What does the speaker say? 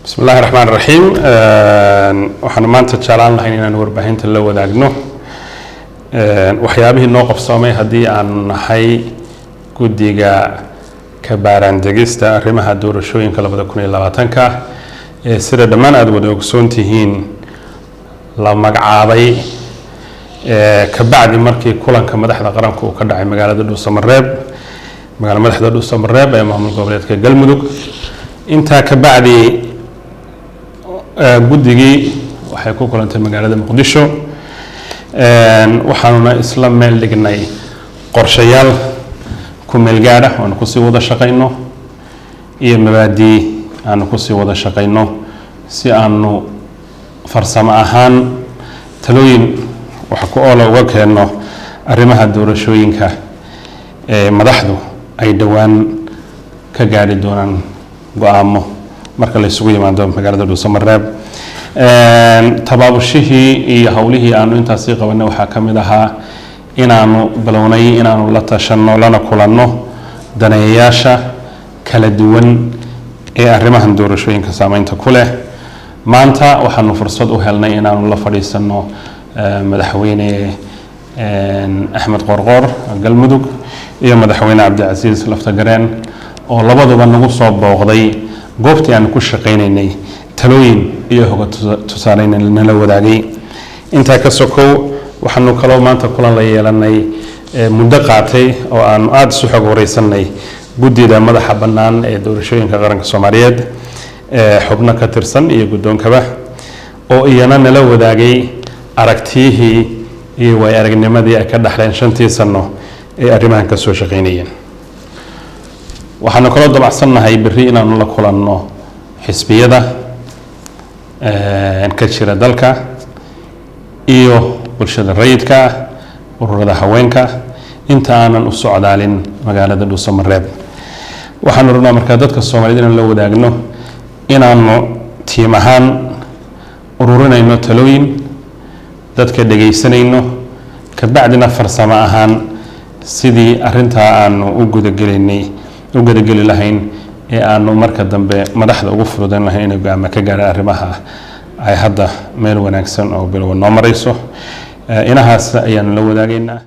Bismi illahi raxmaan raxiim. Waxaanu maanta jeclaan lahayn inaan warbaahinta la wadaagno waxyaabihii noo qabsoomay haddii aanu nahay guddiga ka baaraandegista arrimaha doorashooyinka 2020-ka ee sida dhammaan aada wada ogsoon tihiin la magacaabay kabacdi markii kulanka madaxda qaranka uu ka dhacay magaalada Dhuusamareeb, magaala madaxda Dhuusamareeb ee maamul goboleedka Galmudug. Intaa kabacdi guddigii waxay ku kulantay magaalada Muqdisho, waxaanuna isla meel dhignay qorshayaal ku meel gaadh ah aanu kusii wada shaqayno iyo mabaadii aanu kusii wada shaqayno, si aanu farsamo ahaan talooyin wax ku oola uga keenno arrimaha doorashooyinka ee madaxdu ay dhowaan ka gaadhi doonaan go-aamo marka la isugu yimaado magaalada Dhuusamareeb. Tabaabushihii iyo howlihii aanu intaasii qabanay waxaa ka mid ahaa inaanu bilownay inaanu la tashanno lana kulanno daneeyayaasha kala duwan ee arrimahan doorashooyinka saameynta ku leh. Maanta waxaanu fursad u helnay inaanu la fadhiisano Madaxweyne Axmed Qorqoor Galmudug iyo Madaxweyne Cabdicasiis Laftagareen, oo labaduba nagu soo booqday goobtii aanu ku shaqaynaynay, talooyin iyo hoga tusaaleyn nala wadaagay. Intaa ka sokow, waxaanu kaloo maanta kulan la yeelanay muddo qaatay oo aanu aada isu xog wareysanay guddida madaxa bannaan ee doorashooyinka qaranka Soomaaliyeed xubno ka tirsan iyo guddoonkaba, oo iyana nala wadaagay aragtiyihii iyo waay aragnimadii ay ka dhaxleen 5-tii sano ee arrimahan ka soo shaqaynayeen. Waxaanu kaloo dabacsannahay berri inaanu la kulanno xisbiyada ka jira dalka iyo bulshada rayidka ah, ururada haweenka, inta aanan u socdaalin magaalada Dhuusamareeb. Waxaanu rabnaa markaa dadka Soomaaliyed inaan la wadaagno inaanu team ahaan ururinayno talooyin, dadka dhegaysanayno, kabacdina farsamo ahaan sidii arrintaa aanu u gudagelaynay u gudageli lahayn ee aanu marka dambe madaxda ugu fududayn lahayn inay go'aamo ka gaaraan arrimaha ay hadda meel wanaagsan oo bilowa noo marayso. Inahaas ayaanu la wadaagaynaa.